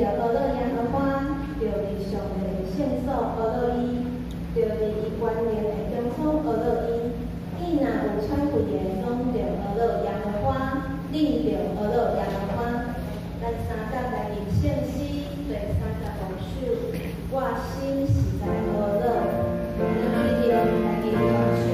著呵咾耶和華，著佇上帝的聖所呵咾伊，著佇伊權能的中心呵咾伊。伊若有喘氣的，攏著呵咾耶和華，恁著呵咾耶和華。咱三甲來吟聖詩第35首，我心實在呵咾，咱一定來吟大首。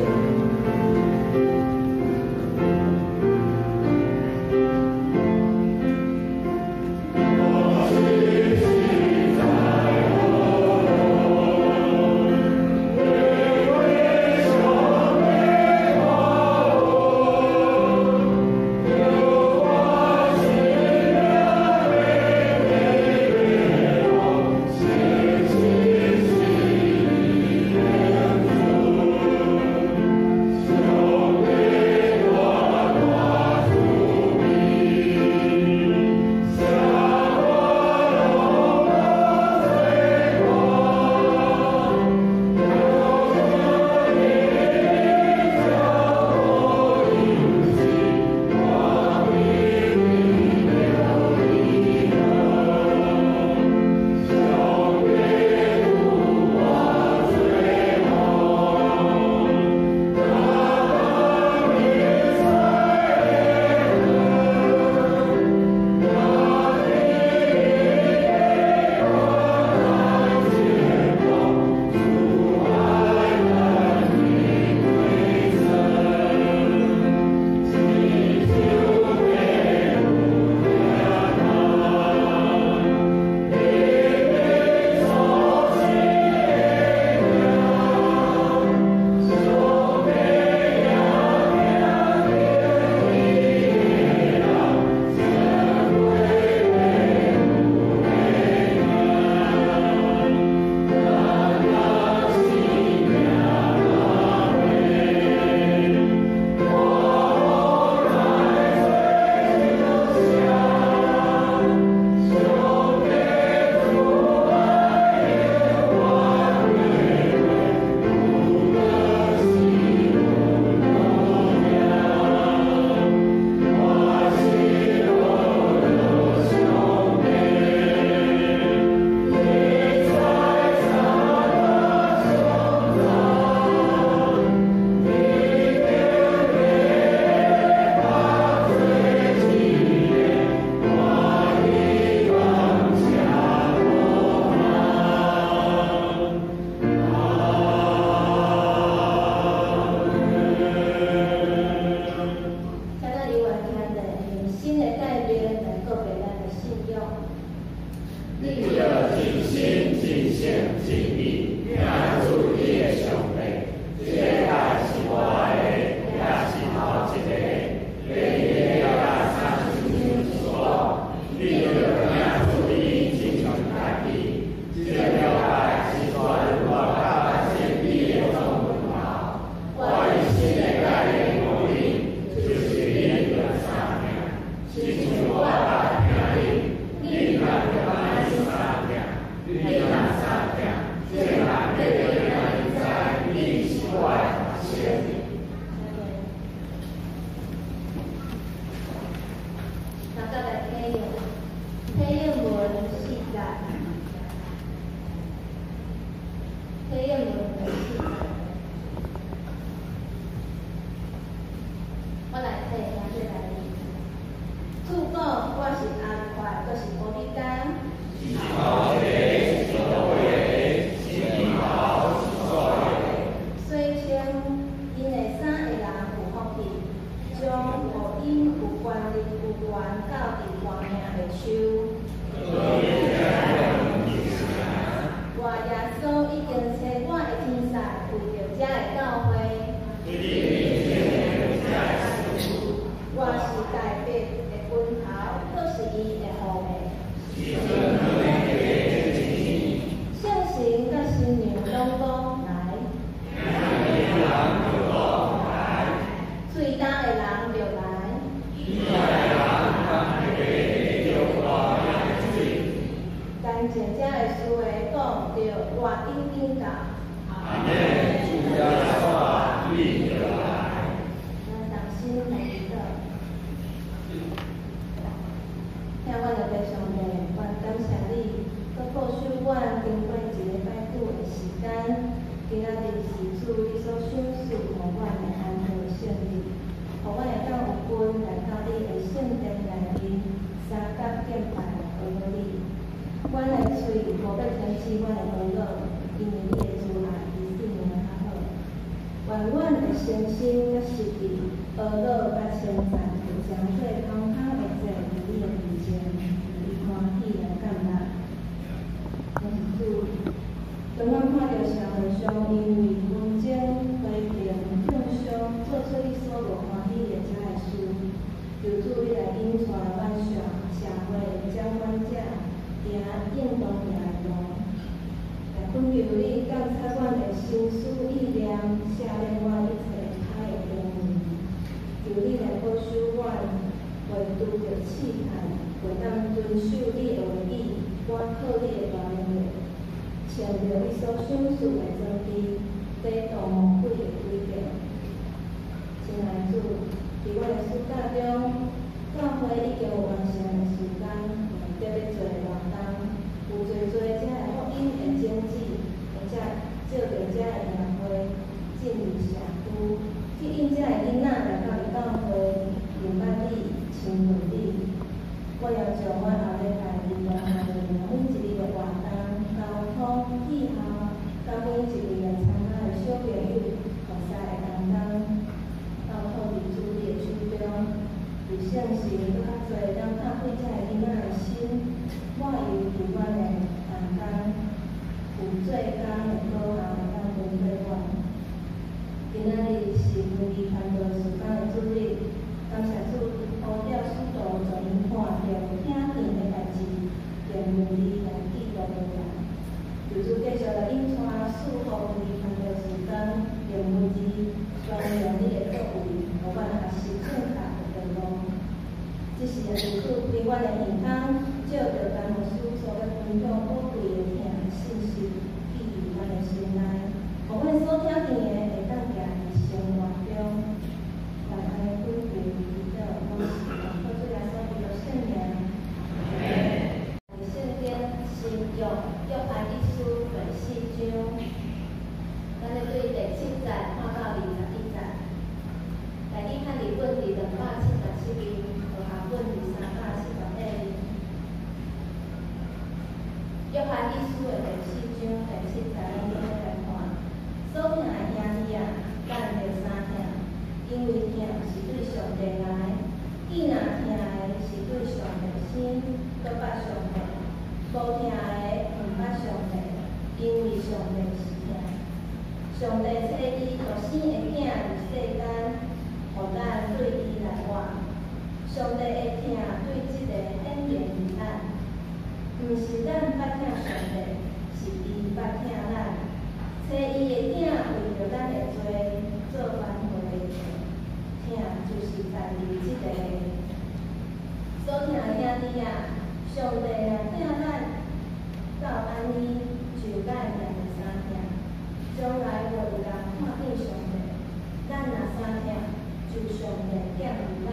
喙無欲停止阮的哀禱，因為你的慈愛比性命較好。願阮的誠心佮實意，哀禱佮稱讚，會成做香香的祭佇你的面前，予你歡喜來感恩。感謝主。當阮看著社會上因為紛爭、和平、向上，做出你所無歡喜的這个事，求主你來引帶阮社社會的掌管者行應當行的路，也懇求你監察阮的心思意念，赦免阮一切歹的行為。求你來保守阮，袂拄著試探，會當遵守你的話語，倚靠你的大能力，穿著你所賞賜的裝備，抵擋魔鬼的詭計。親愛的主，佇阮的暑假中，教會已經有完成的時間，嘛特別濟的活動，有濟濟遮的福音的種子，會才借著遮的營會進入社區，吸引遮的囡仔來到教會，認捌你，親近你。我也將阮後禮拜佇大漢的每一日的活動、交通、氣候，佮每一位來參加的小朋友、服侍的同工，交託佇主你的手中。求聖神閣較濟當拍開遮的囡仔的心，抹油佇阮的同工，有做工的果效會當分配阮。今仔日是文字傳道事工的主日，感謝主呼召使徒將𪜶看著疼見的代誌，用文字來記錄落來。求主繼續來引帶賜福文字傳道事工，用文字宣揚你的作為，予阮學習正確的道路。這是求主開阮的耳孔，照著詹牧師所欲分享寶貴的疼信息，記佇阮的心內，予阮所聽見的會當行佇生活中。來按呢懇求祈禱，攏是奉靠主耶穌基督聖名。聖經新約約翰一書第四章，咱咧對第七節看到21節。台語漢字本佇277頁，和合本佇348頁。約翰一書的第四章第七節，咱做伙來看。所疼的兄弟啊，咱著相疼，因為疼是對上帝來。既若疼的是對上帝生，閣捌上帝；無疼的毋捌上帝，因為上帝是疼。上帝差伊獨生的囝入世間，予咱對伊來活。上帝的疼對這个顯明佇咱，毋是咱捌疼上帝，是伊捌疼咱。差伊的囝為著咱的罪做挽回的祭，疼就是在佇這个。所疼的兄弟啊，上帝若疼咱到按呢，就咱也會相疼。將來無一人看見上帝，咱若相疼，就上帝踮佇咱，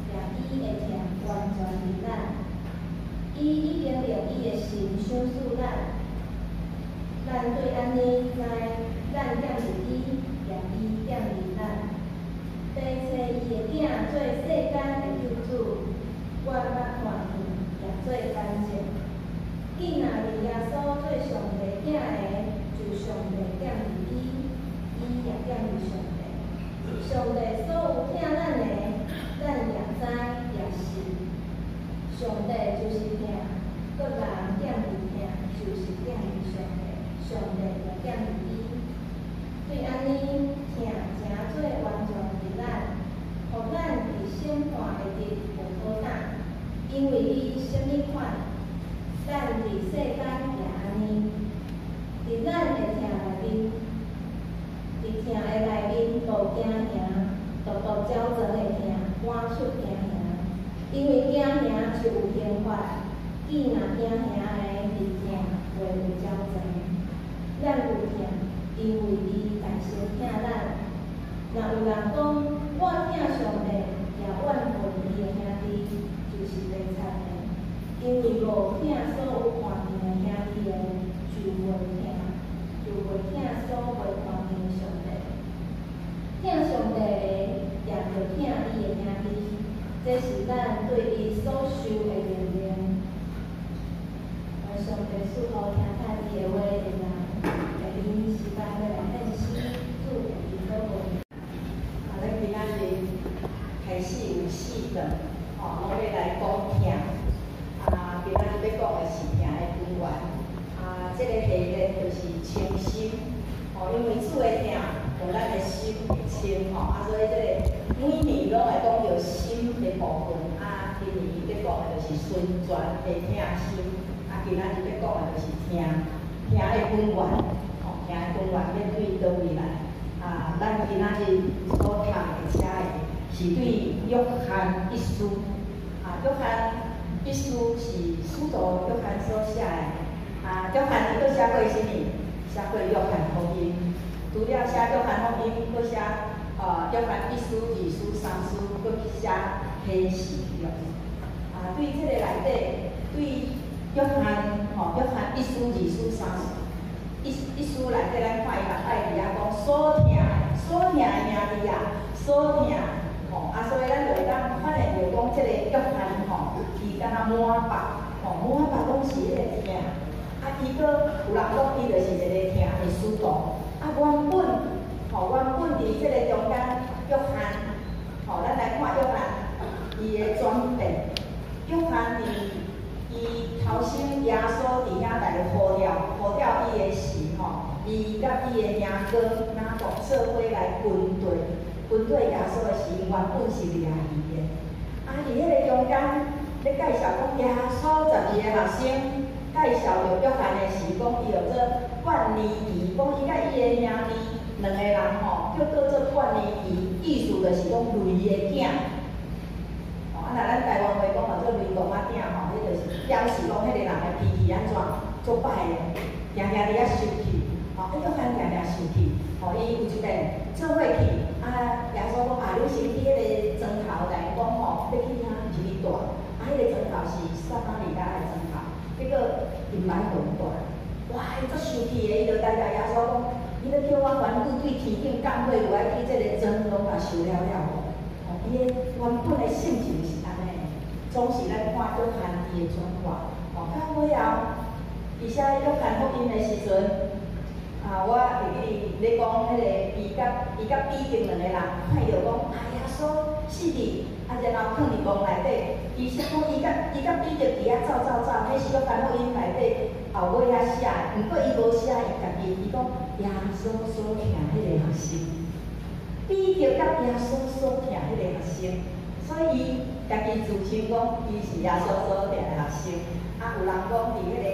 也伊的疼完全佇咱。伊已經用伊的神賞賜咱，咱對按呢知，咱踮佇伊，也伊踮佇咱。父差伊的囝做世間的救主，阮捌看見，也做見證。既若認耶穌做上帝囝的，就上帝踮佇伊，伊也踮佇上帝。上帝所有疼咱的，咱也知也信。上帝就是疼，閣人踮佇疼，就是踮佇上帝，上帝也踮佇伊。對按呢，疼成做完全佇咱，予咱佇審判的日有好膽，因為伊啥物款，咱佇世間也按呢。佇咱的疼內面，佇疼的內面無驚嚇，獨獨矯正的疼，趕出驚嚇。因為驚嚇就有刑罰，既若驚嚇的佇疼袂有矯正。咱有疼，因為伊大先疼咱。若有人講我疼上帝，也怨恨伊的兄弟，就是白賊的。因為無疼所有看見的兄弟的，就袂疼，就袂疼所袂看見的上帝。疼上帝的，也著疼伊的兄弟。這是咱對伊所受的命令。願上帝賜予聽採伊的話的人，會伫時代欲來獻死，主會伫保護。啊，咱今仔日開始有四段，吼，攏欲來講疼。啊，今仔日欲講的是疼的根源。啊，這個系列就是清心，吼，因為主的疼，予咱的心會清，吼，啊，所以這個每年攏會講著心的部分。啊，今年欲講的就是純全的疼心。啊，今仔日欲講的就是疼，疼的根源，吼，疼的根源欲對佗位來？啊，咱今仔日所讀的這的是對約翰一書。啊，約翰一書是使徒約翰所寫的。啊，約翰伊閣寫過啥物？寫過約翰福音。除了寫約翰福音，閣寫約翰一書、二書、三書，閣寫啟示錄。啊，對這个內底，對約翰吼，約翰一書、二書、三書，一書內底，咱看伊目擺佇遐講所疼所疼的兄弟啊，所疼吼，啊，所以咱就會當發現著講，這個約翰吼，伊敢若滿腹吼，滿腹攏是彼個疼。啊，伊閣有人講伊就是一個疼的使徒。啊，原本吼，原本佇這个中間，約翰吼，咱來看約翰伊的轉變。約翰佇伊頭先耶穌佇遐來呼召呼召伊的時吼，伊佮伊的兄哥雅各做伙來跟隨跟隨耶穌的時，原本是掠魚的。啊，佇彼个中間咧介紹講耶穌12个學生介紹著約翰的時，講伊號做萬年魚，講伊佮伊的兄弟兩个人吼，叫做做萬年魚，意思就是講雷的囝。吼，啊，若咱台灣話講號做雷公仔囝吼，彼就是表示講彼個人的脾氣按怎，足歹的，定定佇遐生氣。吼，啊，約翰定定生氣，吼，伊有一遍做伙去，啊，耶穌講啊，你先去彼个莊頭來講吼，欲去遐入去蹛，啊，彼個莊頭是撒瑪利亞的莊頭，結果伊毋愛予𪜶蹛。哇，伊足生氣的，伊就來共耶穌講，你欲叫我懸久對天頂降火，有愛去這个莊攏共燒了了無？吼，伊的原本的性情是按呢，總是咱看約翰伊的轉化，吼，到尾後，伊寫約翰福音的時陣，啊，我會記咧講彼个伊佮彼得兩个人看著講，啊，耶穌死佇，啊，然後囥佇墓內底，伊是講伊佮彼得佇遐走走走，彼是約翰福音內底後尾遐寫的，毋過伊無寫伊家己，伊講耶穌所疼彼个學生，彼得佮耶穌所疼彼個學生，所以伊家己自稱講伊是耶穌所疼的學生。啊，有人講佇彼个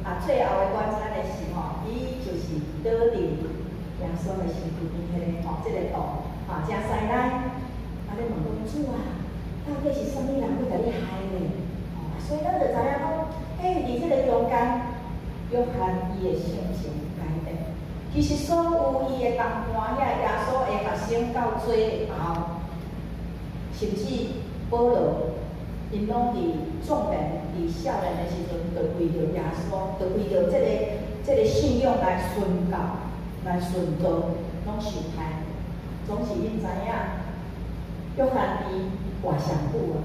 啊最後的晚餐的時吼，伊就是倒佇耶穌的身軀邊彼个吼，這个圖啊，誠犀利。啊，咧問講主啊，到底是啥物人欲共你害咧？吼，所以咱就知影講，欸，佇這個中間，約翰伊的性情改變。其實所有伊的同伴遐耶穌的學生到最後，甚至保羅，𪜶攏佇壯年、佇少年的時陣，就為著耶穌，就為著這個信仰來殉教、來殉道，攏受害。總是𪜶知影，約翰伊活上久啊，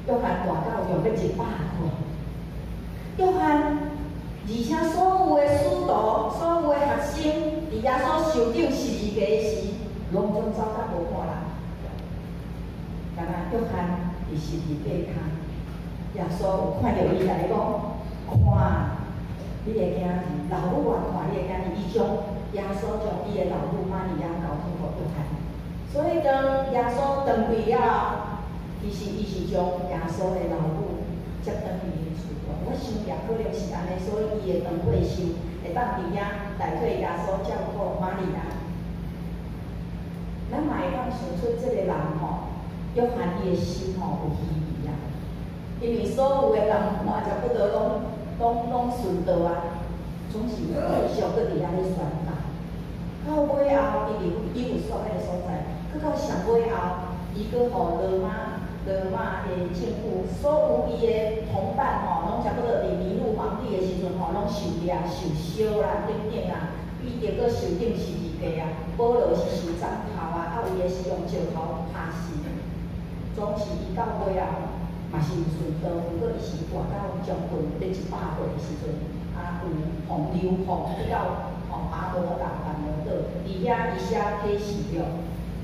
約翰活到用欲100歲。約翰，而且所有的使徒、所有的學生，佇耶穌受釘十字架時，攏總走甲無半人。敢若約翰佇十字架跤，耶穌有看著伊來講，看你的囝兒，老母啊，看你的囝兒，伊將耶穌將伊的老母瑪利亞交託予約翰。所以當耶穌轉歸了後，其實伊是將耶穌的老母接轉去伊的厝內。我想也可能是按呢，所以伊的長歲壽會當佇遐代替耶穌照顧瑪利亞。咱嘛會當想出這個人吼，約翰伊的心吼有虛偽啊，因為所有的同伴差不多攏殉道啊，總是繼續閣佇遐咧宣教。到尾後，伊佇以弗所彼个所在，閣到上尾後，伊閣予羅馬的政府，所有伊的同伴吼，攏差不多佇尼祿皇帝的時陣吼，攏受掠、受燒啦等等啊。彼得閣受釘十字架啊，保羅是受斬頭啊，啊有的是用石頭拍死。總是伊到尾後，嘛是有殉道，毋過伊是活到將近欲100歲的時陣，啊有予流放去到吼拔摩島、拔摩島，佇遐伊寫啟示錄。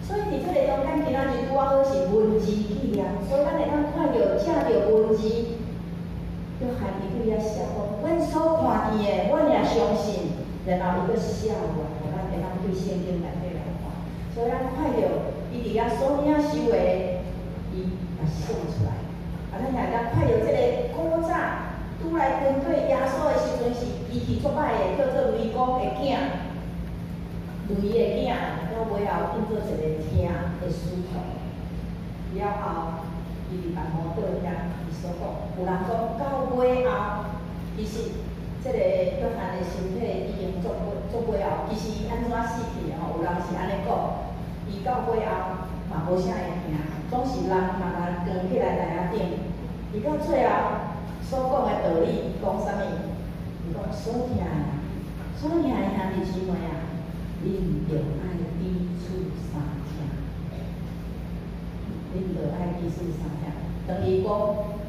所以佇這個中間，今仔日拄仔好是文字紀念，所以咱會當看著藉著文字，約翰伊對遐寫講，阮所看見的，阮也相信，然後伊閣寫落來，予咱會當對聖經內底來看。所以咱看著伊佇遐所領受的，伊嘛寫出來。啊，咱也會當看著這個古早拄來跟隨耶穌的時陣是脾氣足歹的，叫做雷公的囝，雷的囝，到尾後變做一個疼的使徒。了後，伊佇拔摩島遐，伊所講，有人講到尾後，其實這個約翰的身體已經做尾做尾後，其實伊按怎死去的吼？有人是按呢講，伊到尾後嘛無啥會疼，總是人慢慢扛起來台仔頂。伊到最後所講的道理，講啥物？伊講所疼的，所疼的兄弟姊妹啊，恁著愛彼此相疼，恁著愛彼此相疼。當伊講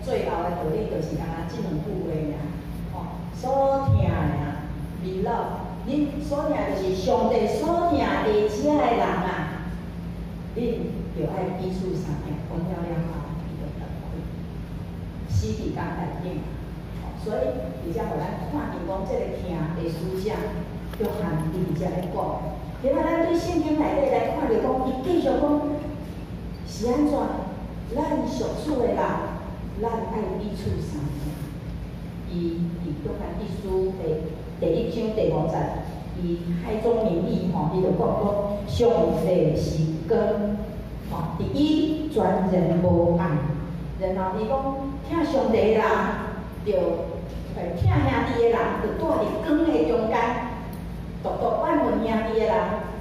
最後的道理，就是干焦這兩句話爾。吼，所疼的啊，beloved，恁所疼就是上帝所疼佇遮的人啊，恁著愛彼此相疼。講了了後，伊就斷氣，死佇監內頂。所以，佇遮予咱看見講，這個疼的使者約翰伊佇遮咧講。今仔咱對聖經內底來看著講，伊繼續講是按怎？咱屬主的人，咱愛彼此相疼。伊佇約翰一書的第一章第五節，伊開宗明義吼，伊就講講上帝是光，吼，佇伊全然無暗。然後伊講疼上帝的人，就疼兄弟的人，就蹛佇光的中間；獨獨怨恨兄弟的人，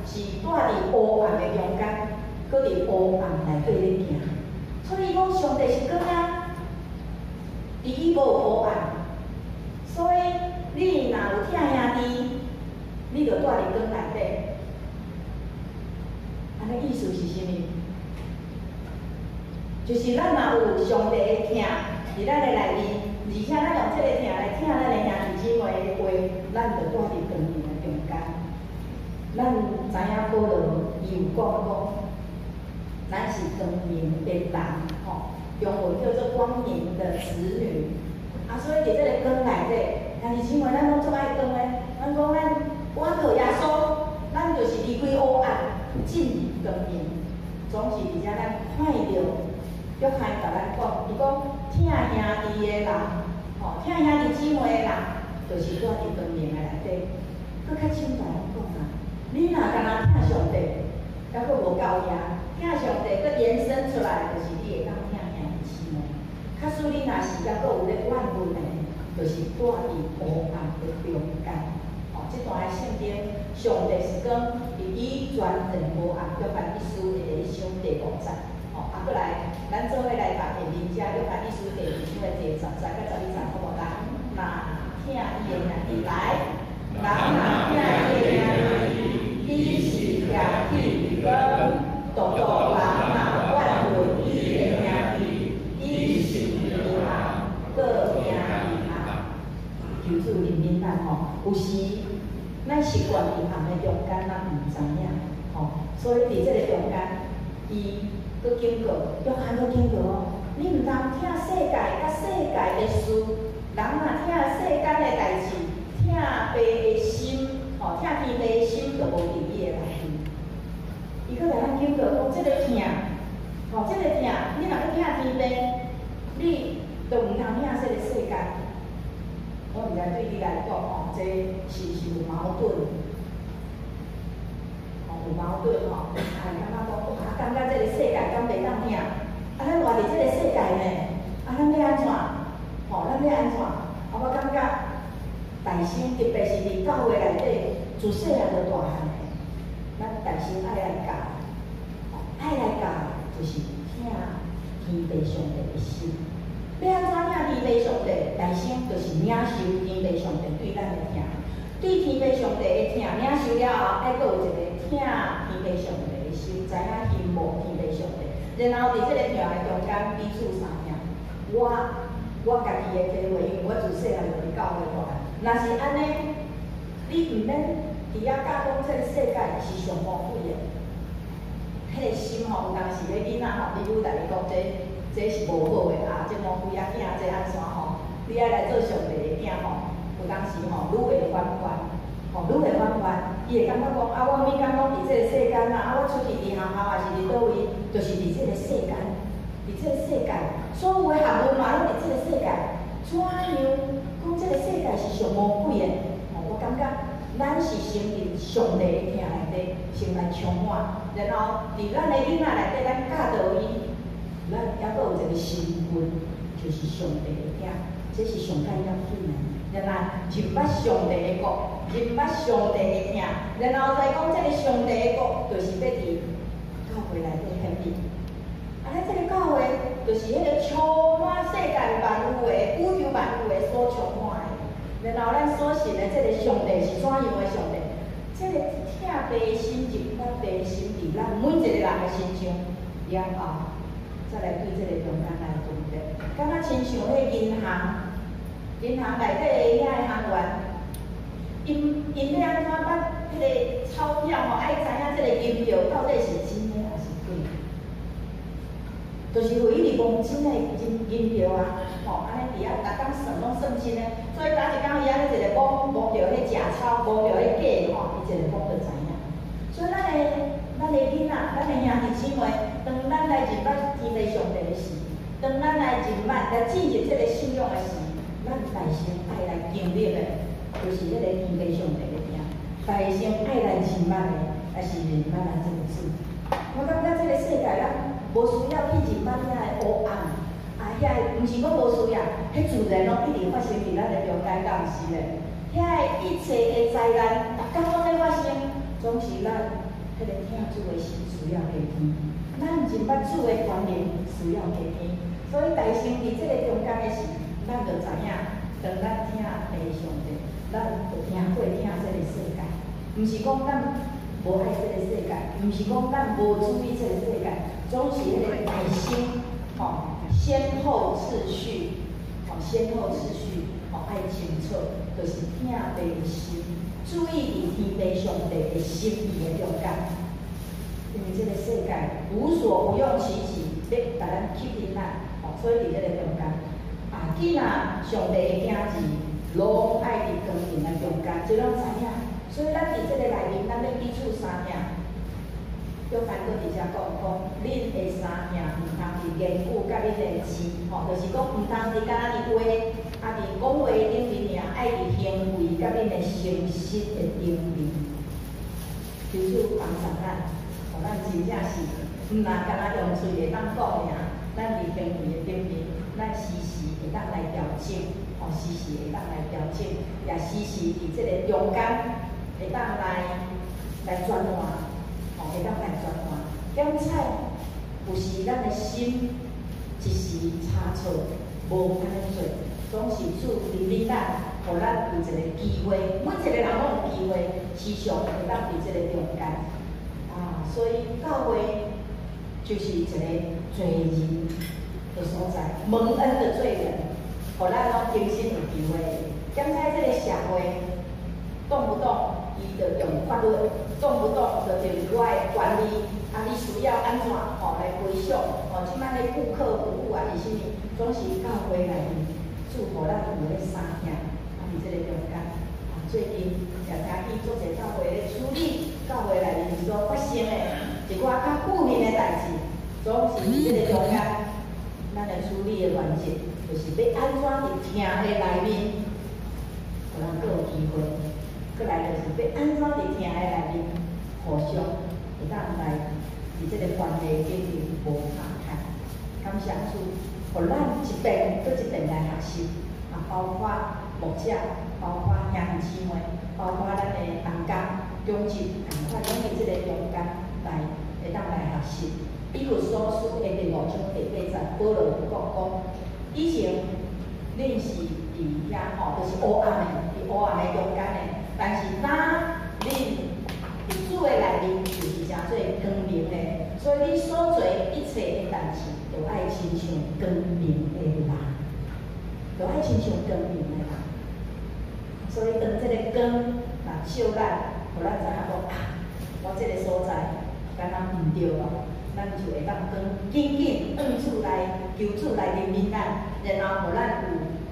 是蹛佇烏暗的中間，閣佇烏暗內底咧行。所以伊講上帝是光啊，佇伊無烏暗。所以你若有疼兄弟，你就蹛佇光內底。按呢意思是啥物？就是咱若有上帝的疼佇咱的內面，而且咱用這個疼來疼咱的兄弟姊妹的話，咱就蹛佇光明的中間。咱知影保羅伊有講講，咱是光明的人，吼，中文叫做光明的子女。啊，所以佇這個光內底，兄弟姊妹，咱攏足愛光的。咱講咱倚靠耶穌，咱就是離開烏暗，進入光明。總是佇遮咱看著約翰共咱講，伊講疼兄弟的人，吼，疼兄弟姊妹的人，就是蹛佇光明的內底。閣較深共咱講啊，你若干焦疼上帝，猶閣無夠爾，疼上帝閣延伸出來，就是你會當疼兄弟姊妹。假使你若是猶閣有咧怨恨的，就是蹛佇烏暗的中間。吼，這段的聖經，上帝是光，佇伊全然無暗，約翰一書的第一章第五節。吼，啊，閣來，咱做伙來讀下面遮約翰一書第二章的第10節佮11節，好無？人若疼伊的兄弟來，人若疼伊的兄弟，伊是徛佇光；獨獨人若怨恨伊的兄弟，伊是佇暗，閣行佇暗。求主憐憫咱吼，有時咱習慣佇暗的中間，咱毋知影吼，所以佇這個中間，伊閣警告，約翰閣警告哦，你毋通疼世界佮世界的事，人若疼世間的代誌，疼爸的心，吼，疼天父的心就無佇伊的內面。伊閣來咱警告講，這個疼，吼，這個疼，你若欲疼天父，你就毋通疼這個世界。我毋知對你來講吼，這是毋是有矛盾？吼，有矛盾吼，啊，感覺講哇，感覺這個世界敢袂當疼？啊，咱活佇這個世界呢？啊，咱欲按怎？吼，咱欲按怎？啊，我感覺大聲，特別是佇教會內底，自細漢到大漢的，咱大聲愛來教，吼，愛來教，就是疼天父上帝的心。欲按怎疼天父上帝？大聲就是領受天父上帝對咱的疼，對天父上帝的疼領受了後，愛閣有一個疼天父上帝的心，知影羨慕天父上帝，然後佇這個疼的中間彼此相疼。我家己的體會，因為我自細漢就佇教會大漢。若是按呢，你毋免佇遐教講這个世界是上魔鬼的，彼个心吼，有當時咧囡仔吼，你愈來伊講這是無好的啊，這魔鬼仔囝這按怎吼？你愛來做上帝的囝吼，有當時吼，愈會反叛，吼，愈會反叛，伊會感覺講啊，我每工攏佇這个世間啊，啊，我出去佇學校抑是佇佗位，就是佇這个世間，佇這个世界，所有的學問嘛攏佇這个世界，怎樣講這个世界是上魔鬼的？吼，我感覺咱是先佇上帝的疼內底，先來充滿，然後佇咱的囡仔內底，咱教導伊，咱猶閣有一個身份，就是上帝的囝，這是上較要緊的。然後認捌上帝的國，認捌上帝的疼，然後再講這个上帝的國，就是欲佇教會內底顯明。啊，咱這个教會就是彼个充滿世間萬有的、宇宙萬有的所充滿的。然後咱所信的這个上帝是怎樣的上帝？這个疼父的心、認捌父的心，佇咱每一个人的身上了後，才來對這个中間來分別。敢若親像彼銀行，銀行內底的遐个行員，𪜶欲按怎捌彼个鈔票吼，愛知影這个銀票到底是真的抑是假的？就是予伊直摸真的銀票啊，吼，按呢佇遐逐工算攏算真的，所以逐一工伊按呢一个摸摸著彼假鈔，摸著彼假的吼，伊一个摸就知影。所以咱的囡仔，咱的兄弟姊妹，當咱來認捌天父上帝的時，當咱來認捌來進入這个信仰的時，咱大先愛來經歷的，就是彼個天父上帝的疼。大先愛來認捌的，抑是認捌咱這个主。我感覺這个世界咱無需要去認捌遐个黑暗，啊，遐个毋是講無需要，彼自然攏一直發生佇咱的中間，敢毋是咧？遐个一切的災難，逐工攏咧發生，總是咱彼個疼主的心需要加添，咱認捌主的觀念需要加添。所以大先佇這个中間的時，咱就知影，當咱疼父上帝，咱就疼過疼這个世界。毋是講咱無愛這个世界，毋是講咱無注意這个世界，總是彼個大先，吼，先後次序，吼，先後次序，吼，愛清楚，就是疼父的心，注意佇天父上帝的心意的中間。因為這个世界無所不用其極，欲共咱吸引咱，吼，所以佇這个中間，啊，囝仔上帝的囝兒，攏愛佇光明的中間，這攏知影。所以咱佇這个內面，咱欲彼此相疼。約翰閣佇遮講講，恁的相疼毋通佇言語佮恁的字，吼，就是講毋通佇敢若佇話，啊佇講話頂面爾，愛佇行為佮恁的誠實的頂面。求主幫助咱，予咱真正是毋若敢若用喙會當講爾，咱佇行為的頂面，咱時時會當來調整，吼，時時會當來調整，也時時佇這个中間會當來轉換，吼，會當來轉換。檢採有時咱的心一時差錯，無按呢做，總是主憐憫咱，予咱有一個機會，每一個人攏有機會，時常會當佇這个中間。啊，所以教會就是一個罪人的所在，蒙恩的罪人，予咱攏重新有機會。檢採這个社會，動不動伊就用法律，動不動就用我的權利，啊，你需要按怎吼來賠償？吼，這擺的顧客服務啊，是啥物？總是教會內面主予咱有咧相疼，啊，佇這個中間，啊，最近也聽見足濟教會咧處理教會內面所發生的一寡較負面的代誌，總是佇這個中間，咱的處理的原則就是欲按怎佇疼的內面，予人閣有機會。閣來就是欲按怎佇疼的內面，互相會當來佇這個關係頂面無拍開。感謝主，予咱一遍閣一遍來學習，啊，包括牧者，包括兄弟姊妹，包括咱的同工、長執，仝款攏佇這個中間來會當來學習。以弗所書的第五章第八節，保羅有講講，以前恁是佇遐吼，就是黑暗的，佇黑暗的中間的。但是當恁佇主的內面，就是成做光明的。所以你所做一切的代誌，都愛親像光明的人，都愛親像光明的人。所以當這個光若照咱，予咱知影講啊，我這個所在敢若毋對咯，咱就會當講緊緊向主來求主來憐憫咱，然後予咱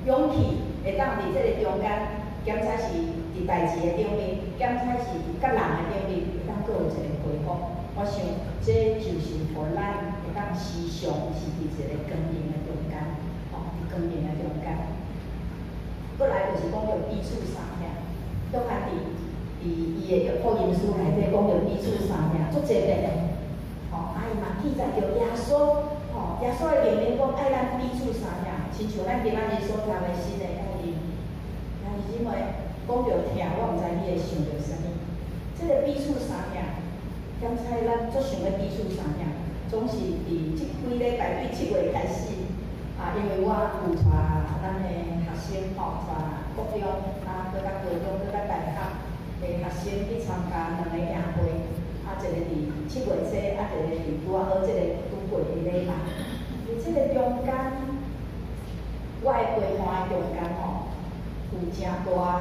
有勇氣會當佇這個中間，檢查是佇代誌的頂面，檢查是佇佮人的頂面，會當閣有一個回復。我想這就是予咱會當時常是佇一個光明的中間，吼，佇光明的中間。閣來就是講著彼此相疼，約翰佇伊的福音書內底講著彼此相疼，足濟遍的，吼，啊伊嘛記載著耶穌，吼，耶穌的命令講愛咱彼此相疼，親像咱今仔日所聽的新的教義。兄弟姊妹，講著疼，我毋知你會想著啥物。這個彼此相疼，敢猜咱足想欲彼此相疼，總是佇這幾禮拜對7月開始，啊，因為我有帶咱的學生吼，帶國中啊，閣較高中，閣較大學的學生去參加兩個營會，啊，一個佇7月初，啊，一個佇拄仔好這個拄過的禮拜。佇這個中間，我的陪伴的中間吼，有誠大，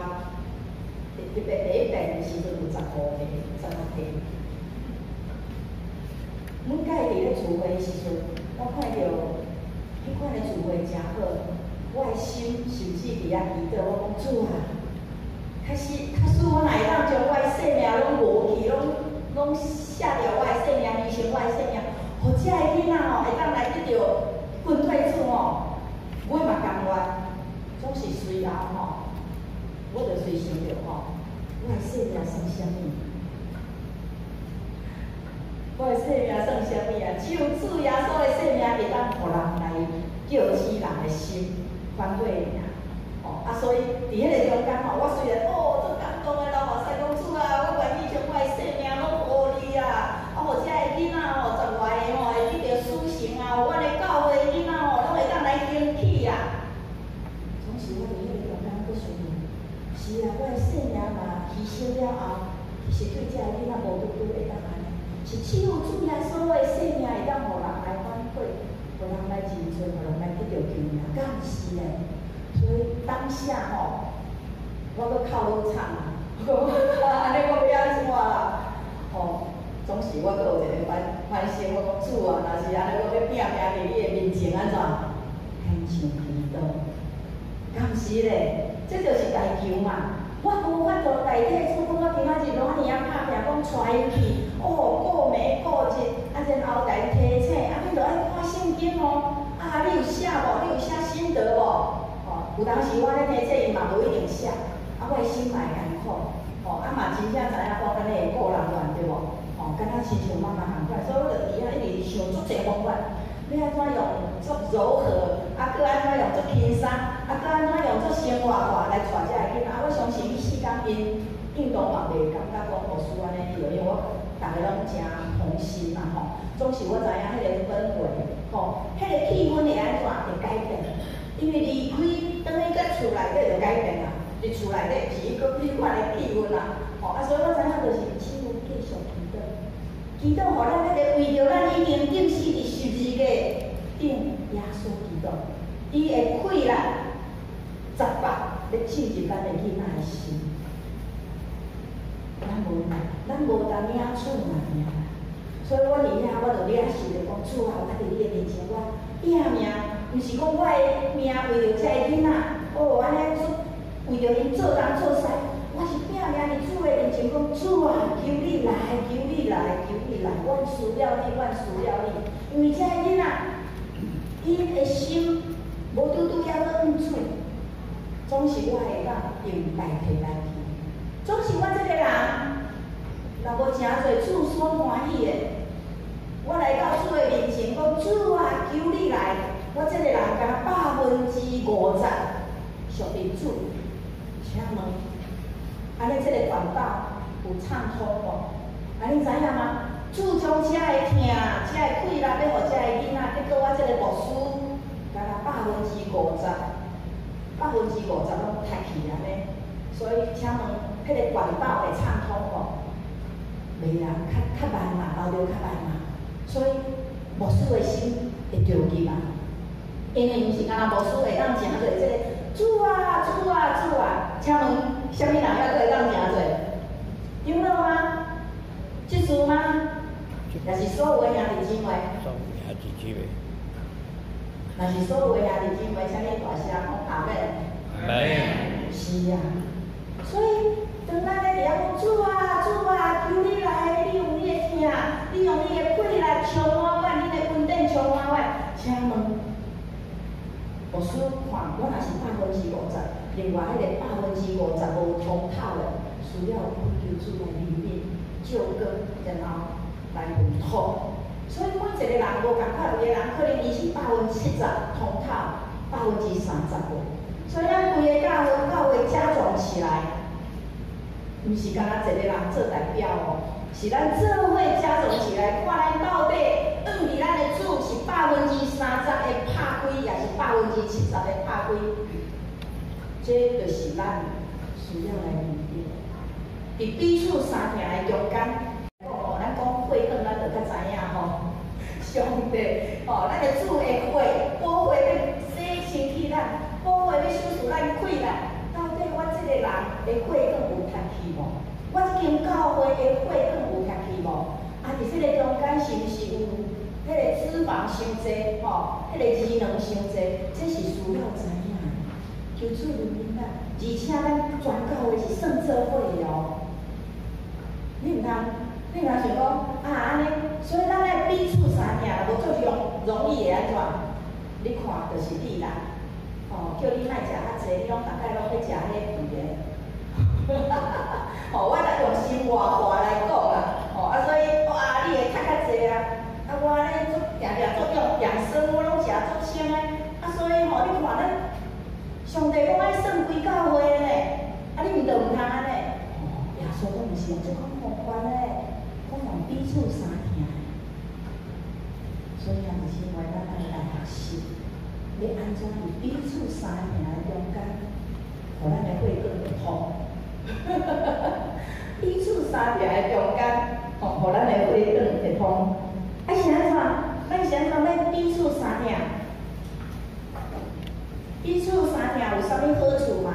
特別第一遍的時陣有15個，16個。每擺佇咧聚會的時陣，我看著彼款的聚會誠好，我的心甚至佇遐祈禱，我講主啊，假使假使我若會當將我的性命攏無去，攏攏卸掉我的性命，犧牲我的性命，予這个囡仔吼會當來得著跟隨主吼，我嘛甘願。總是隨後吼，我就隨想著吼，我的性命算啥物？我的性命算啥物啊？只有主耶穌的性命會當予人來叫起人的心反悔爾。吼啊，所以佇彼個中間吼，我雖然哦足感動的，流目屎講主啊，我願意將我的性命攏予你啊！啊，予這个囡仔吼，十外个吼會得著死刑啊，予阮的教會囡仔吼，攏會當來興起啊！總是我佇彼個中間閣想著，是啊，我的性命嘛犧牲了後，其實對這个囡仔無拄拄會當按呢。是只有主耶穌的性命會當予人來反悔，予人來認罪，予人來得著救命，敢毋是咧？所以當下吼，我閣哭愈慘啊！按呢我欲按怎啦？吼，總是我閣有一個反反省，我講主啊，若是按呢，我欲拼命佇你的面前按怎？牽像祈禱，敢毋是咧？這就是代求嘛。我無法度代替主講，我今仔日怎爾仔拍拚，講帶𪜶去，哦，顧暝顧日，啊，然後共𪜶提醒，啊，恁著愛看聖經哦，啊，你有寫無？你有寫心得無？吼，有當時我咧提醒𪜶嘛，無一定寫，啊，我的心嘛會艱苦，吼，啊嘛真正知影講按呢會顧人怨對無？吼，敢若親像媽媽仝款，所以我就佇遐一直想足濟方法，欲按怎用足柔和，啊，閣按怎用足輕鬆，啊，閣按怎用足生活化來帶這个囡仔。啊，我相信彼四工𪜶應當嘛袂感覺講牧師按呢去，因為我逐个攏誠同心嘛吼。總是我知影彼個氛圍，吼，彼個氣氛會按怎會改變，因為離開轉去到厝內底就改變啦，佇厝內底是彼個彼款的氣氛啦，吼啊，所以我知影就是只有繼續祈禱，祈禱予咱彼個為著咱已經釘死佇十字架頂耶穌基督，伊會開力十八欲進入咱的囡仔的心，咱無咱無當領取嘛爾啦，所以我佇遐我就領受著講主啊，我佇你的面前我拼命，毋是講我的命為著這個囡仔，哦，按呢做為著𪜶做東做西，我是拼命佇主的面前講主啊，求你來，求你來，求你來，阮需要你，阮需要你，因為這個囡仔，𪜶的心無拄拄猶閣向主，總是我會當用代替來去，總是我這個人，若無誠濟主所歡喜的，我來到主的面前講主啊，求你來，我這個人敢若50%屬於主，請問，按呢這個管道有暢通無？啊，你知影嗎？主將這个疼，這个氣力，欲予這个囡仔，結果我這個牧師，敢若50%，50%攏踢去按呢。所以請問，彼個管道會暢通無？袂啊，較較慢嘛，流著較慢嘛。所以牧師的心會著急啊，因為毋是干焦牧師會當誠做這个主啊主啊主啊，請問啥物人猶閣會當誠做？長老嗎？執事嗎？抑是所有的兄弟姊妹？所有兄弟姊妹。若是所有的兄弟姊妹，請你大聲講阿們。阿們。是啊，所以當咱咧佇遐講主啊主啊，求你來，你用你的疼，你用你的血來充滿阮，你的恩典充滿阮。請問，牧師看我若是50%，另外彼个50%無通透的，需要求主來憐憫、照顧，然後來付託。所以每一个人無仝款，有的人可能伊是70%通透，30%無。所以咱規个教會教會加總起來，毋是干焦一个人做代表哦，是咱做伙加總起來，看咱到底按佇咱的主是30%的拍開，抑是70%的拍開？這就是咱需要來面對。佇彼此相疼的中間，哦，咱講血管，咱就較知影吼。上帝，吼，咱的主的血，寶血欲洗清氣咱，寶血欲修飾咱氣力。到底我這个人的血管有拆去無？我這間教會的血管有拆去無？啊，佇這个中間是毋是有彼个脂肪傷濟？吼，彼个脂肪傷濟，這是需要知影的。求主憐憫咱，而且咱全教會是算做伙的哦。你毋通，你毋通想講啊按呢，所以咱愛彼此相疼，無足容容易會按怎？你看就是你啦，吼，叫你莫食較濟，你攏逐擺攏欲食彼肥的。吼，我來用生活話來講啦，吼啊，所以哇，你會較較濟啊，啊我咧足定定足養養生，我攏食足清的，啊所以吼，你看咱上帝講愛算規教會的呢，啊你毋著毋通按呢？吼，耶穌講毋是用這款方法咧，講用彼此相疼。所以啊，就是因為咱愛來學習，欲按怎佇彼此相疼的中間，予咱的血管會通。彼此相疼的中間，吼，予咱的血管會通。啊是按怎？咱是按怎欲彼此相疼？彼此相疼有啥物好處嗎？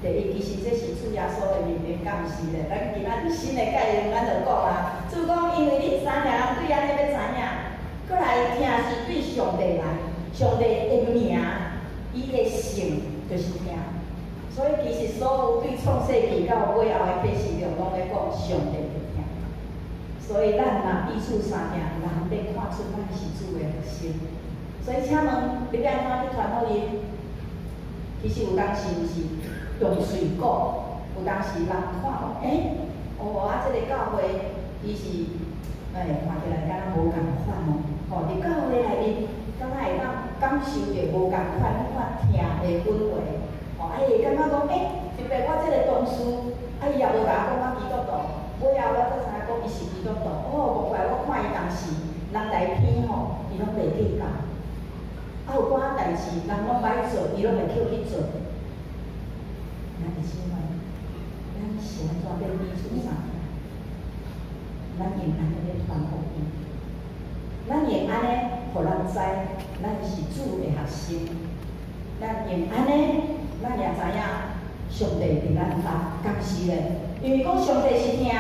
第一，其實這是主耶穌的命令，敢毋是咧？咱今仔日新的概念，咱就講啊。主講，因為恁相疼人對按呢欲知影，閣來疼是對上帝來，上帝的名，伊的姓就是疼。所以其實所有對創世紀到尾後的啟示錄，攏咧講上帝的疼。所以咱若彼此相疼，人欲看出咱是主的學生。所以請問，你欲按怎去傳福音？其實有當時毋是用喙講，有當時人看講，欸，哦啊，這个教會伊是，欸，看起來敢若無仝款哦。吼，佇教會內面，敢若會當感受著無仝款彼款疼的氛圍。吼，啊，伊會感覺講，欸，特別我這个同事，啊，伊也無共我講我基督徒，尾後我才知影講伊是基督徒。哦，無怪我看伊當時人來騙吼，伊攏袂計較。啊，有寡代誌人攏歹做，伊攏會叫去做。兄弟姊妹，咱是按怎欲彼此相疼？咱用按呢咧傳福音，咱用按呢，予人知，咱是主的學生。咱用按呢，咱也知影上帝佇咱搭，敢是咧？因為講上帝是疼，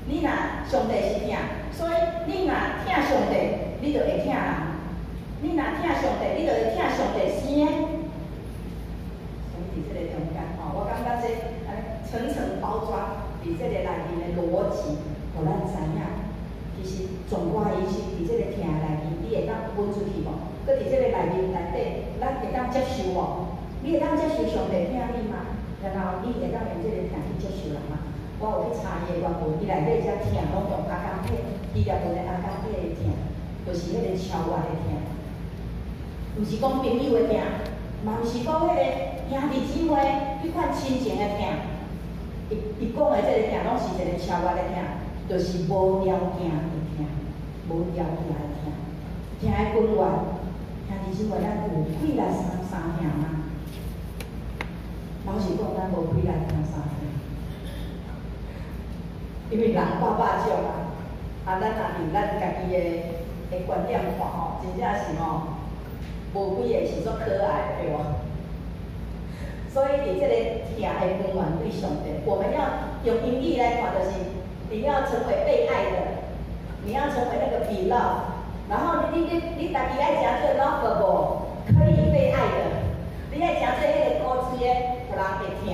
你若上帝是疼，所以你若疼上帝，你就會疼人。你若疼上帝，你就會疼上帝生的。所以佇這個中間吼，我感覺這按呢層層包裝，佇這個內面的邏輯，予咱知影，其實總括伊是佇這個疼內面，你會當分出去無？閣佇這個內面內底，咱會當接受無？你會當接受上帝疼你嗎？然後你會當用這個疼去接受人嗎？我有去查伊的原文，伊內底這疼攏用阿加帕，希臘文的阿加帕的疼，就是彼個超越的疼。毋是講朋友的疼，嘛毋是講彼個兄弟姊妹彼款親情的疼。伊伊講的這個疼，攏是一個超越的疼，就是無條件的疼，無條件的疼。疼的根源，兄弟姊妹，咱有氣力相相疼嗎？老實講，咱無氣力相相疼，因為人百百種啊。啊，咱若伫咱家己的觀點看吼，真正是吼，無幾個是足可愛的，對無？所以佇這個疼的根源對上帝，我們要用英語來看，就是你要成為被愛的，你要成為那個 be loved，然後你家己愛成做 lovable，可以被愛的，你愛成做彼個古錐的，予人會疼。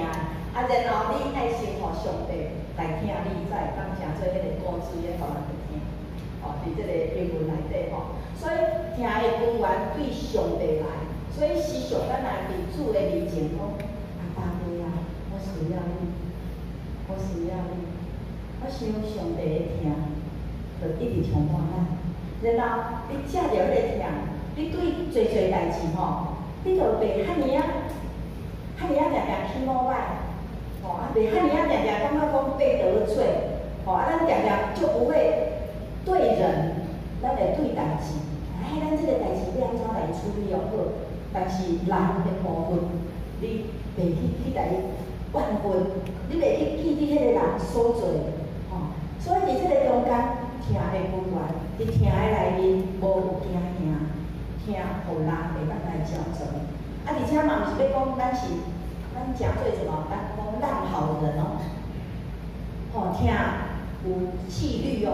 啊，然後你愛先予上帝來疼你，才會當成做彼個古錐的，予人會疼。吼，佇這個英文內底吼，所以疼的根源對上帝來，所以時常咱來佇主的面前講：阿爸父啊，我需要你，我需要你。我想上帝的疼，就一直充滿咱。然後你食著彼個疼，你對濟濟代誌吼，你就袂遐爾仔，遐爾仔定定起五擺，吼啊，袂遐爾仔定定感覺講被得罪，吼啊，咱定定就不會對人，咱會對代誌，哎，咱這個代誌欲按怎來處理哦好，但是人的部分，你袂去共伊怨恨，你袂去記得彼個人所做的，吼，所以佇這個中間，疼的根源，佇疼的內面，無有驚嚇，疼予人會當來矯正。啊，而且嘛，毋是欲講咱是，咱誠做什麼？咱講爛好人哦，吼，疼有紀律哦，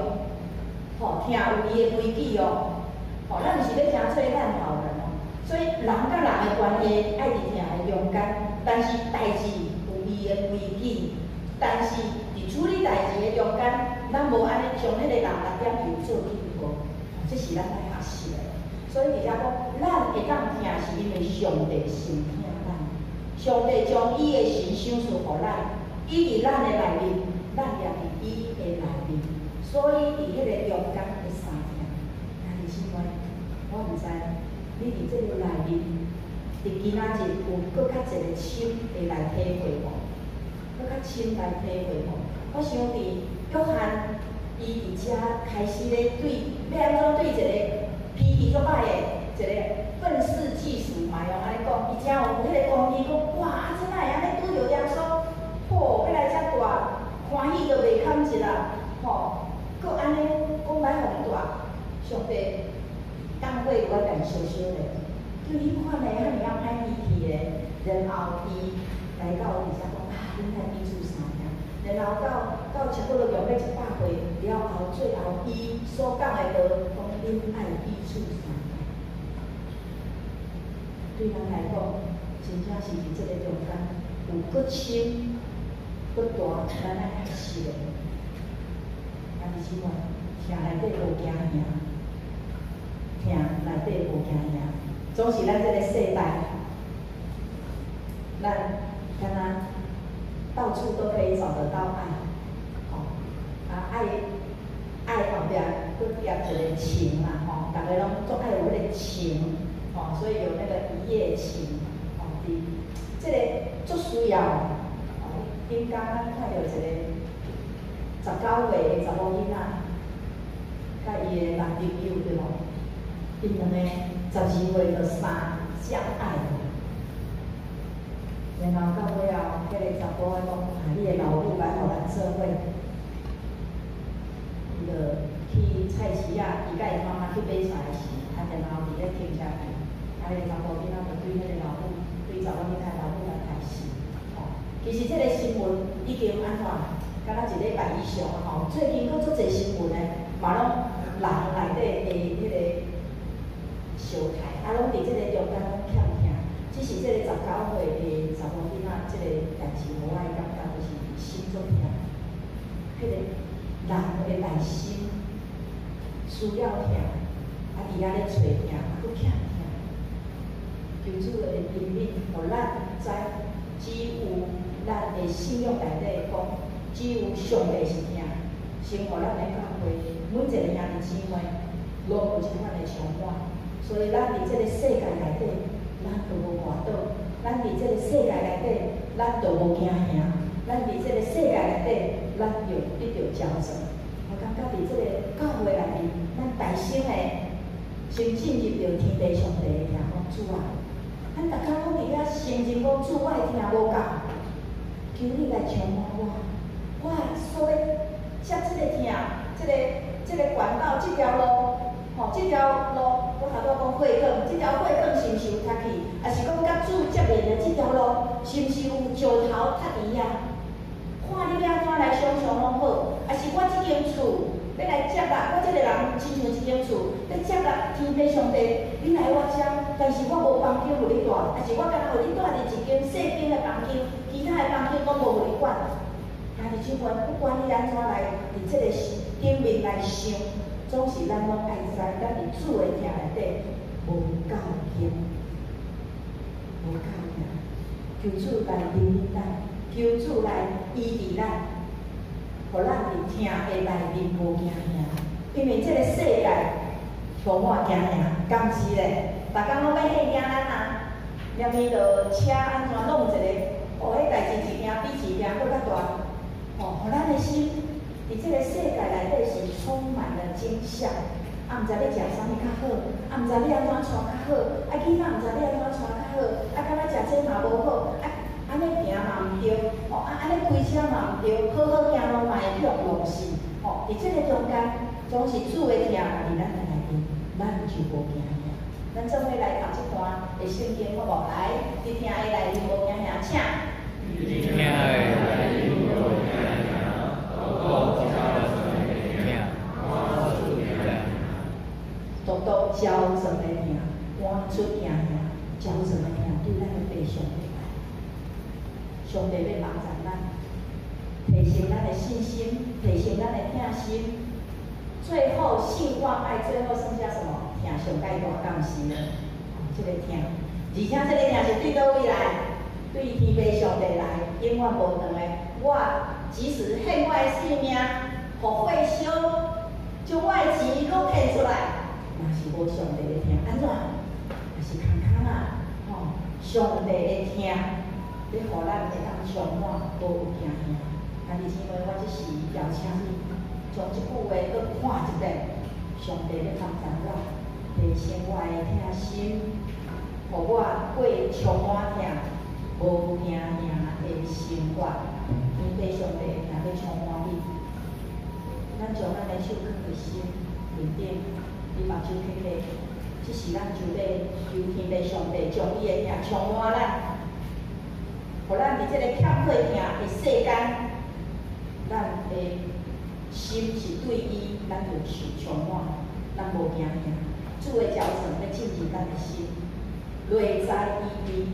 吼，疼有伊的規矩哦，吼，咱毋是欲誠做爛好人哦。所以人佮人的關係愛佇疼的中間，但是代誌有伊的規矩，但是佇處理代誌的中間，咱無按呢將彼個人來點球做記號，這是咱愛學習的。所以佇遮講，咱會當疼是因為上帝先疼咱，上帝將伊的神賞賜予咱，伊佇咱的內面，咱也佇伊的內面，所以佇彼個中間的相疼。兄弟姊妹，我毋知你佇這個內面，佇今仔日有閣較一個深的來體會無？閣較深來體會無？我想佇約翰，伊佇遮開始咧對，欲按怎對一個脾氣足歹的一個憤世嫉俗嘛，會用按呢講，伊誠有彼個功力，講哇，啊這哪會按呢拄著耶穌，吼，欲來遮大，歡喜都袂堪一啦，吼，閣按呢講來予伊大，上帝降火我共伊燒燒咧，對彼款的遐爾仔歹脾氣的，然後伊來到佇遮講啊，恁愛彼此相疼，然後到差不多用欲100歲了後，最後伊所講的話，講恁愛彼此相疼。對咱來講，真正是佇這個中間有閣深、閣大，咱愛學習的。兄弟姊妹，疼內底無驚嚇，疼內底無驚嚇，總是咱這個世代，咱敢若到處都可以找得到愛，吼啊愛愛後壁閣疊一個情啦，吼，逐个攏足愛有彼個情，吼，所以有那個一夜情，吼，佇這個足需要，吼，頂工咱看著一個19歲的查某囡仔，佮伊的男朋友對無？𪜶兩個12歲就相相愛。然後到尾後，彼個查埔仔講：啊，你的老母來予咱做伙，伊就去菜市仔，伊佮伊媽媽去買菜時，啊，然後佇咧停車場，啊，彼個查埔囡仔就對彼個老母，對查某囡仔的老母來開始，吼。其實這個新聞已經按怎，敢若一禮拜以上吼，最近閣足濟新聞的，嘛攏人內底的彼個相殺，啊，攏佇這個中間攏欠疼。只是這個19歲的查某囡仔，這個代誌，予我的感覺就是心足疼。彼個人的內心需要疼，啊，佇遐咧揣疼，啊，閣欠疼。求主的憐憫，予咱知，只有咱的信仰內底講，只有上帝是疼，先予咱的教會每一個兄弟姊妹，攏有這款的充滿。所以咱佇這個世界內底，咱都無跋倒；咱佇這個世界內底，咱都無驚嚇；咱佇這個世界內底，咱就得著矯正。我感覺佇這個教會內面，咱大聲的先進入著天父上帝的疼，講主啊，咱逐工攏佇遐承認講主，我的疼無夠，求你來充滿我，我所欲接這個疼，這個。這个管道，這條路，吼，這條路，我頭拄仔講血管，這條血管是毋是有塌去？抑是講佮主接連的這條路，是毋是有石頭塌佇遐？看你欲按怎來想像攏好，抑是我這間厝欲來接納，我這个人親像一間厝，欲接納天父上帝，你來我遮，但是我無房間予你蹛，抑是我干焦予你蹛佇一間細間的房間，其他的房間攏無予你管。兄弟姊妹，不管你按怎來佇這個頂面來想，總是咱攏愛知，咱佇主的疼內底無夠驚，無夠驚。求主來憐憫咱，求主來醫治咱，予咱佇疼的內面無驚嚇。因為這個世界充滿驚嚇，敢是咧？逐工攏欲嚇驚咱啊！連伊著車按怎弄一个，哦，彼代誌一件比一件閣較大。哦，予咱的心佇這個世界內底是充滿了驚嚇，啊，毋知欲食啥物較好，啊，毋知欲按怎娶較好，啊，囡仔毋知欲按怎娶較好，啊，敢若食這嘛無好，啊，按呢行嘛毋對，哦，啊，按呢開車嘛毋對，好好行路嘛會予弄死，吼，佇這個中間，總是主的疼佇咱的內面，咱就無驚嚇。咱做伙來讀這段的聖經，好無？來，佇疼的內面無驚嚇，請。佇疼的內面無驚嚇，獨獨焦腸的疼，趕出驚嚇。獨獨焦腸的疼，趕出驚嚇，焦腸的疼對咱的父上帝來，上帝欲幫助咱，提升咱的信心，提升咱的疼心。最後信望愛，最後剩下什麼？疼上蓋大，敢毋是？這個疼，而且這個疼是對佗位來？對天父上帝來，永遠無斷的。我即使獻我的性命，予火燒，將我的錢閣騙出來，若是無上帝的疼，按怎？若是空空啊！吼，上帝的疼，欲予咱會當充滿，無有驚嚇。兄弟姊妹，我這時邀請你，將這句話閣看一遍。上帝欲幫助我，提升我的疼心，予我過充滿疼、無驚嚇的生活。天父上帝的疼欲充滿你，咱將咱的手囥佇心面頂，你目睭閉閉，這時咱就欲求天父上帝將伊的疼充滿咱，予咱佇這个欠缺疼的世間，咱的心是對伊，咱就受充滿，咱無驚嚇。主的焦腸欲進入咱的心，內在醫治。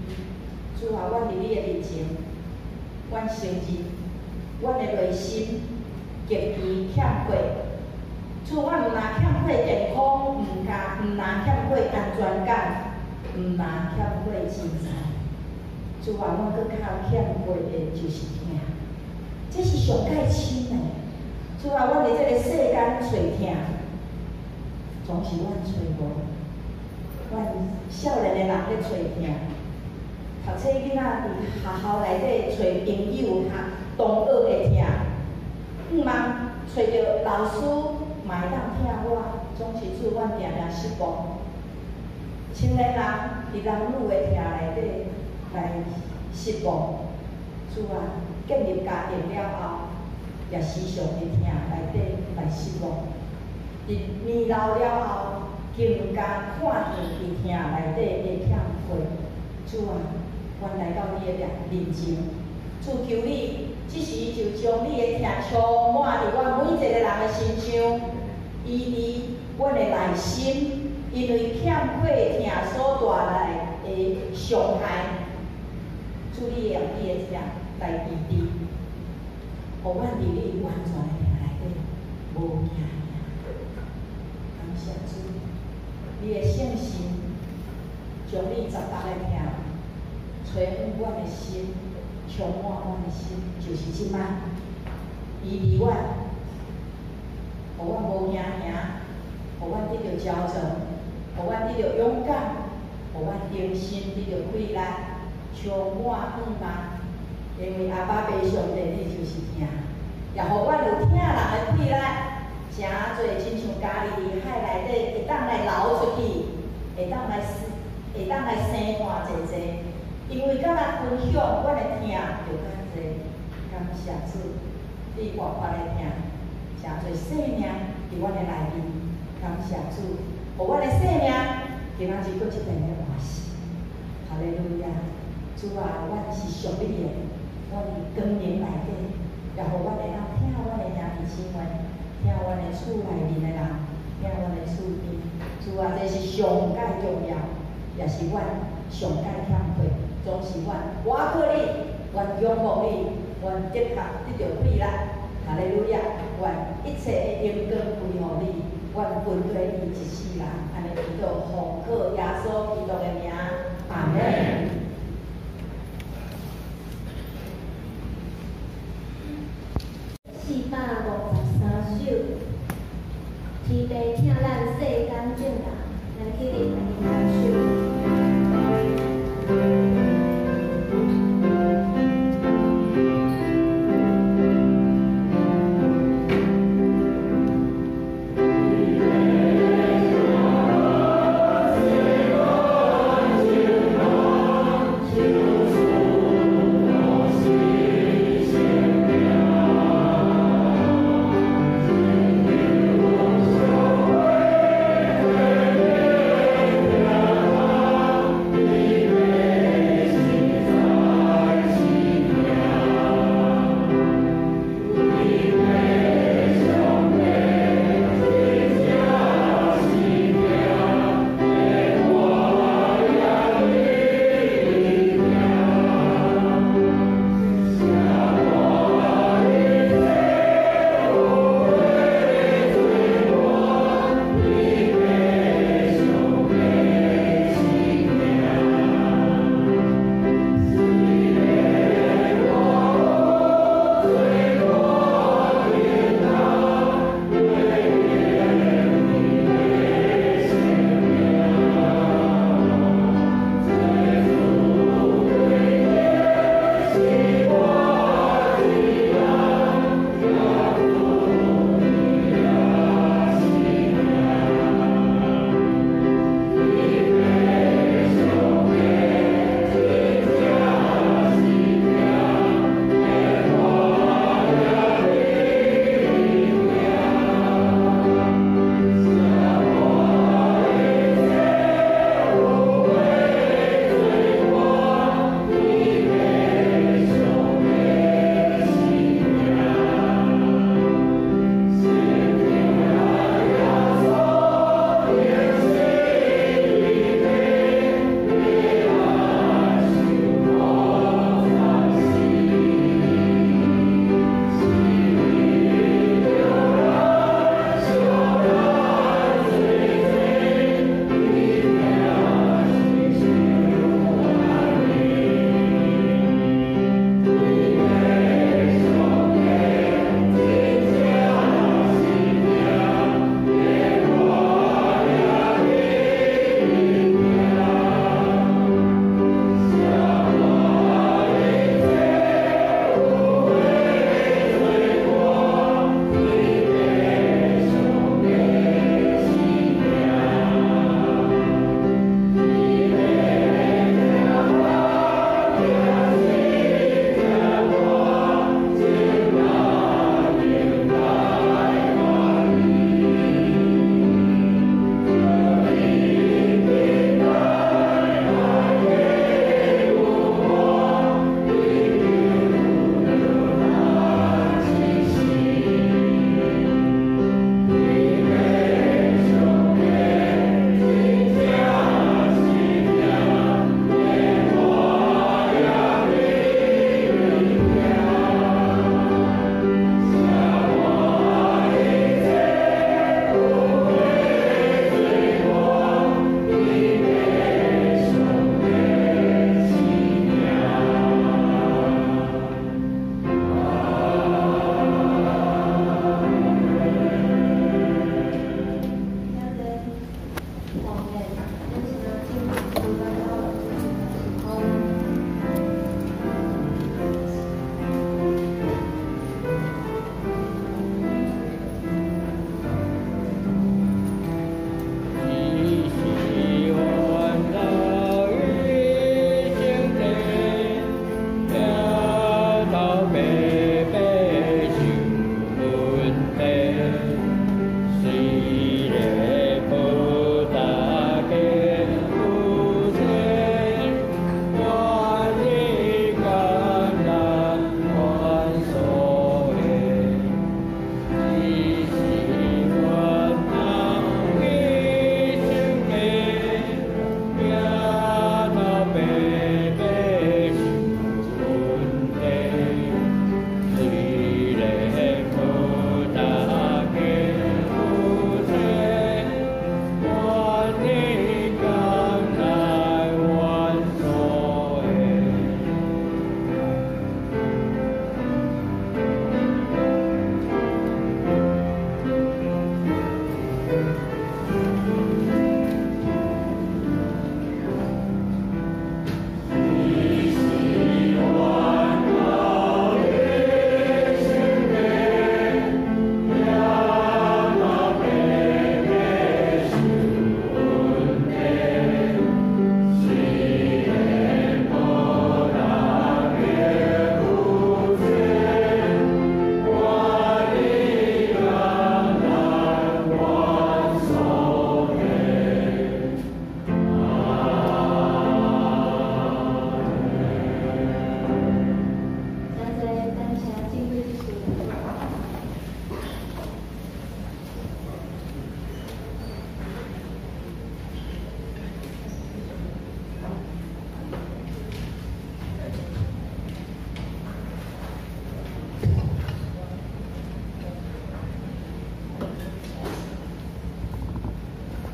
主啊，阮佇你的面前，阮承認，阮的內心極其欠缺。主，阮毋若欠缺健康，毋若欠缺安全感，毋若欠缺錢財。主啊，阮閣較欠缺的就是疼，這是上蓋深的。主啊，阮佇這个世間揣疼，總是阮揣無。阮少年的人咧揣疼，讀冊囡仔佇學校內底揣朋友、學同學的疼，向望揣著老師嘛會當疼我，總是主阮定定失望。青年人佇男女的疼內底來失望，主啊，建立家庭了後，也時常佇疼內底來失望。佇年老了後，更加看見佇疼內底的欠缺。主啊，阮來到你的面前，主求你，這時就將你的疼充滿佇阮每一個人的身上，醫治阮的內心，因為欠缺疼所帶來的傷害，主你會用你的疼來醫治，予阮佇你完全的疼內底無驚嚇。感謝主，你的聖神將你十重的疼吹向阮的心，充滿阮的心，就是這擺醫治阮，予阮無驚嚇，予阮得著焦腸，予阮得著勇敢，予阮重新得著氣力，充滿向望。因為阿爸父上帝，你就是疼，也予阮有疼人的氣力，誠濟親像加利利海內底會當來流出去，會當來生活濟濟。因為佮人分享，阮的疼就較濟。感謝主，你活潑的疼，誠濟生命佇阮的內面。感謝主，予阮的生命今仔日閣一遍咧活死。哈利路亞！主啊，阮是屬你的，阮佇光明內底，也予阮會當疼阮的兄弟姊妹，疼阮的厝內面的人，疼阮的厝邊。主啊，這是上蓋重要，也是阮上蓋欠缺，總是阮倚靠你，阮仰望你，阮的確得著快樂。哈利路亞！願一切的榮光歸予你，阮跟隨你一世人。按呢祈禱，奉靠耶穌基督的名，阿門。453首，天父疼咱世間眾人，咱起立來欣賞。 Thank you.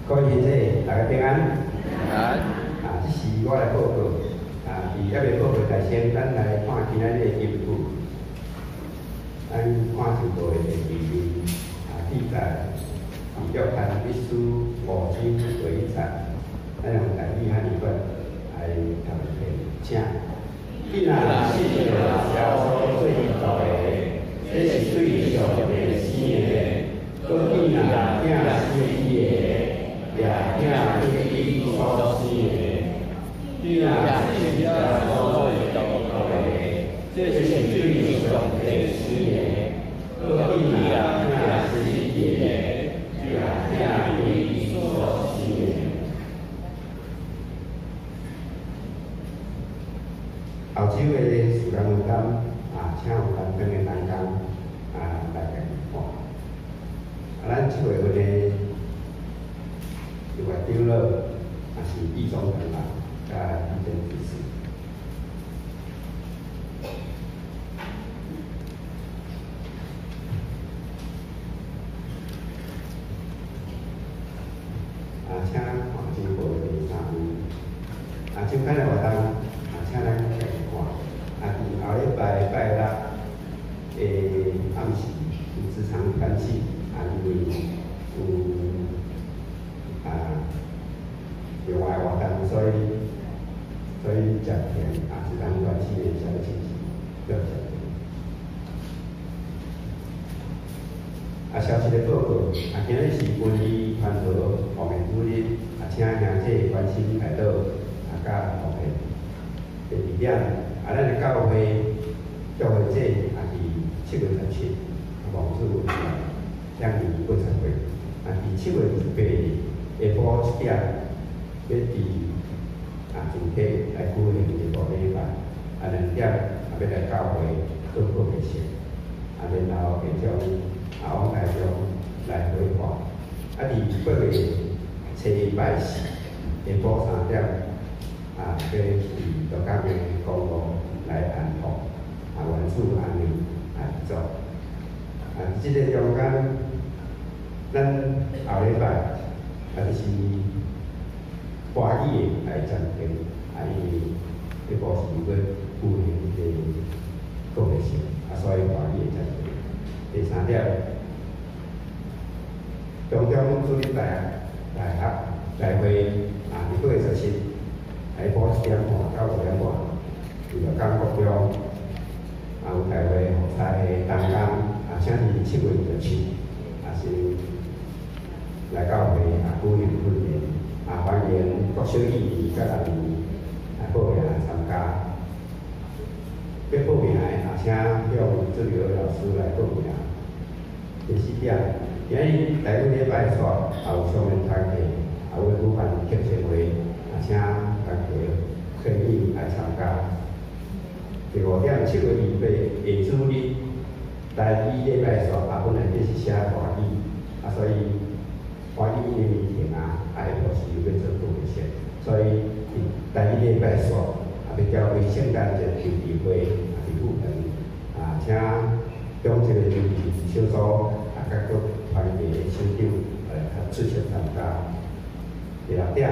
各位兄弟，大家平安。安。啊，这是我来报告。啊，伫犹未报告之前，咱来看今仔日的经句。咱看圣道的第二啊，记载伫约翰一书五章第一节，咱用台语汉语版来读一遍，请。你若信著耶稣做伊独的，这是对上帝生的；阁你若疼生伊的，也疼对伊所生的。你若信耶稣做伊独的，这是对上帝生的；阁你若疼生伊的，也疼对伊所生的。后周的时间分担啊，请有担当的同工啊来家己看。啊，咱7月份的一位长老也是易中长老，佮李坚执事。啊，请看经报的第三位。啊，这摆的活动啊，请咱家己看。啊，伫后礼拜拜六的暗时有职场团契，啊，因为有啊另外活动，所以暂停啊，职场团契的啥物信息要暂停。啊，消息的报告，啊，今日是文艺团体方面主任，啊，请兄弟关心来到啊，佮奉献。第二点，啊，咱的教会教会节也伫7月17，啊，王子享年80岁。啊，伫7月28日下晡7点，欲伫啊全体来举行一个礼拜。啊，2点啊，欲来教会做告别式。啊，然后会将啊往台中来火化。啊，伫8月初拜四下晡3点，啊，欲伫鹿港的公墓来安葬，啊，愿主安宁啊遗族。啊，伫这个中间，咱后礼拜啊，就是华语的来暂停，啊，因为彼部是欲举行这个告别式，啊，所以华语的暂停。第三点，中中主日大学大会啊，伫8月17，下晡1点半到5点半，伫鹿港国中啊有大会服侍的同工啊，请伫7月27，啊是来教会啊举行训练，啊欢迎国小一年佮六年来报名参加。欲报名的啊，请向志尧老师来报名。第四点，今日台语礼拜煞也有上面团契，也有举办特色会，啊，请大家可以来参加。第五点，7月28下主日，台语礼拜煞啊，本来这是写华语，啊，所以华语的物件啊，啊，下晡是欲做告别式，所以伫台语礼拜煞啊，欲召开圣诞节筹备会，啊，伫富城，啊，请中这个筹备小组啊，佮各团体的首长来出席参加。第六点，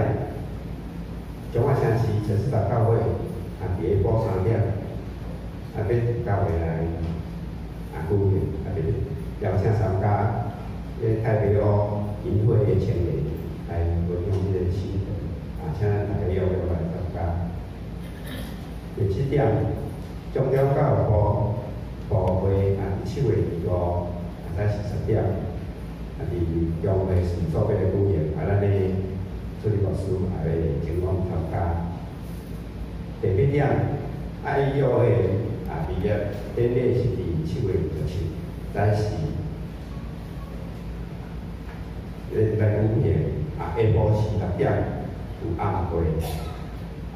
彰化城市陈思达教会啊，伫下晡3点，啊，欲教会来啊举行，啊，欲邀请参加。这太平屋银会的青年来分享这个心得，请咱大家踊跃来参加。第七点，长老教育部部会7月25，早时10点，伫中会是做要来举行，咱的助理牧师也会前往参加。第八点，爱约会毕业典礼是伫7月27，早时来举行，下晡是6点有暗会，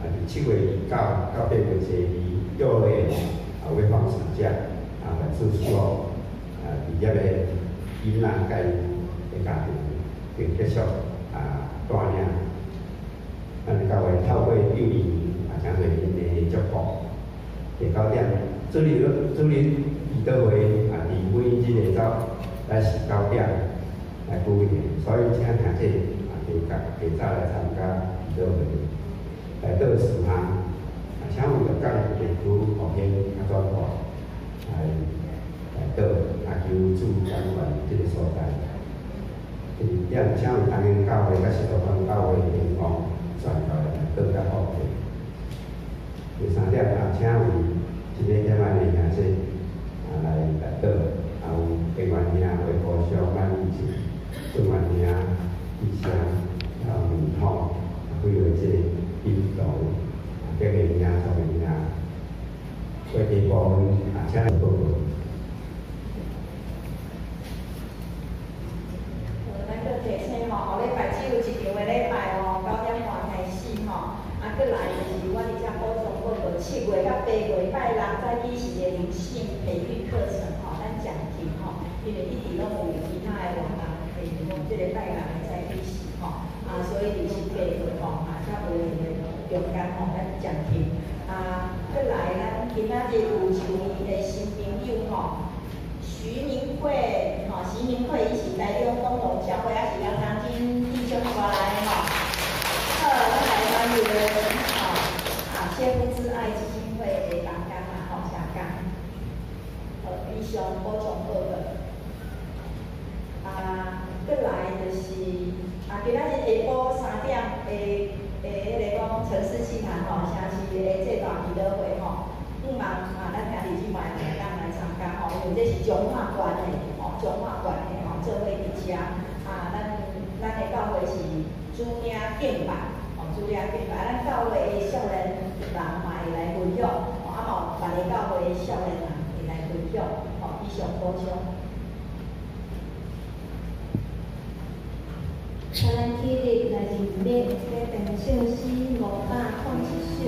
伫7月29到8月初2，约会要放暑假，来住宿，毕业的囡仔佮𪜶的家庭，并结束带领，咱的教会透过幼儿园请做𪜶的祝福。第九点，主日祈祷会伫每日的早来是9点来举行，所以请听者提早来参加祈祷会。来到事项，请有鹿港地区复兴转化来到求主掌管这个所在。第二点，请有东兴教会佮石头关教会联盟全教来到佮福建。第三点请有一个点仔的兄弟来到，有郑元兄、魏国祥、万义志、郑元兄、李湘，还有明统，几位这个领导，别个兄、双个兄，过去部分请来报告。咱阁提醒吼，后礼拜只有一场的礼拜哦，9点半开始吼。阁来就是我伫遮补充报告，7月到8月拜六早起是一个灵性培育课程吼，咱讲题吼，因为一直拢有其他的活动，例如讲这个拜六的早起时吼，所以就是8月吼，才无伫个中间吼，咱讲题。阁来咱今仔日有一位的新朋友吼，徐明慧吼，徐明慧伊是台中东龙教会，也是杨长金弟兄带来的吼。好，咱来欢迎吼，切肤之爱基金会的同工啊，吼，社工。好，以上补充报告。阁来就是今仔日下晡3点的彼个讲城市祭坛吼，城市的这大祈祷会吼，向望咱兄弟姊妹会当来参加吼，因为这是彰化县的吼，彰化县的吼，做伙伫遮咱的教会是主领敬拜，吼，主领敬拜，咱教会的少年人嘛会来分享，吼，嘛有别个教会的少年人会来分享，吼，以上补充。请咱起立来认礼，来编圣诗507首。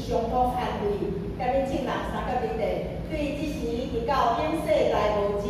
相通安慰，甲恁众人相佮伫咧，对这时直到永世来无尽。